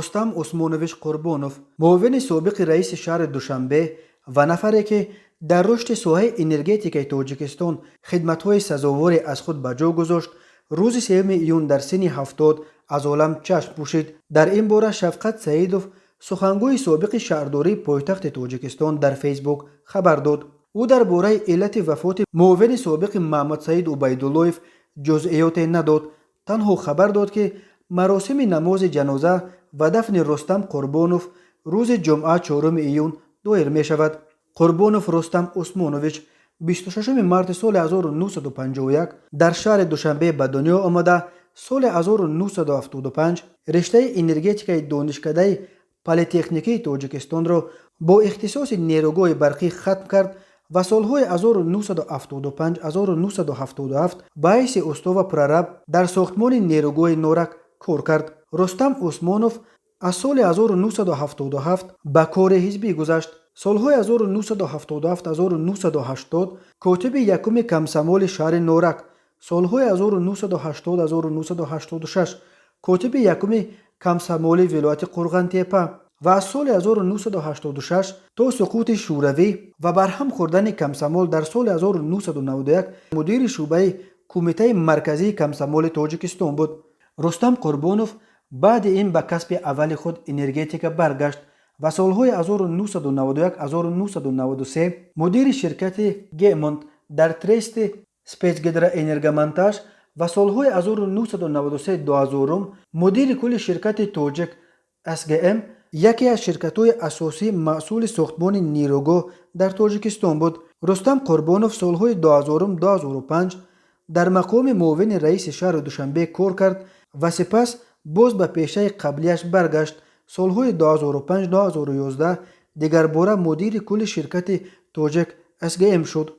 Рустам Усмонович Қурбонов, муовини собиқи раиси шаҳри Душанбе ва нафаре, ки дар рушди соҳаи энергетикаи Тоҷикистон хидматҳои сазоворе аз худ ба ҷо гузошт, рӯзи 3 июн дар синни 70 аз олам чашм пӯшид. Дар ин бора Шафқат Саидов, сухангӯи собиқи шаҳрдории пойтахти Тоҷикистон, дар Фейсбук хабар дод. Ӯ дар бораи иллати вафоти муовини собиқи Маҳмадсаид Убайдуллоев ҷузъиёте надод, танҳо хабар дод, ки маросими намози ҷаноза ва дафни Рустам Қурбонов рӯзи ҷумъа, 4 июн доир мешавад. Қурбонов Рустам Усмонович 26 марти соли 1951 дар шаҳри Душанбе ба дунё омада, соли 1975 риштаи энергетикаи Донишкадаи политехникии Тоҷикистонро бо ихтисоси нерӯгоҳи барқӣ хатм кард ва солҳои 1975-1977 ба ҳайси усто ва прораб дар сохтмони нерӯгоҳи Норак кор кард. Рустам Усмонов аз соли 1977 ба кори ҳизбӣ гузашт. Солҳои 1977-1980 котиби якуми комсомоли шаҳри Норак, солҳои 1980-1986 котиби якуми комсомоли вилояти Қурғонтеппа ва аз соли 1986 то суқути Шӯравӣ ва барҳам хӯрдани комсомол дар соли 1991 мудири шӯъбаи Кумитаи марказии комсомоли Тоҷикистон буд. Рустам Қурбонов баъди ин ба касби аввали худ, энергетика, баргашт ва солҳои 1991-1993 мудири ширкати Гемонт дар трести Спецгидроэнергомонтаж ва солҳои 1993-2000 мудири кулли ширкати Тоҷик СГМ, яке аз ширкатҳои асосии масъули сохтмони нерӯгоҳ дар Тоҷикистон буд. Рустам Қурбонов солҳои 2000-2005 дар мақоми муовини раиси шаҳри Душанбе кор кард ва сипас боз ба пешаи қаблияш баргашт. Солҳои 2005-2011 дигарбора мудири кулли ширкати Тоҷик СГМ шуд.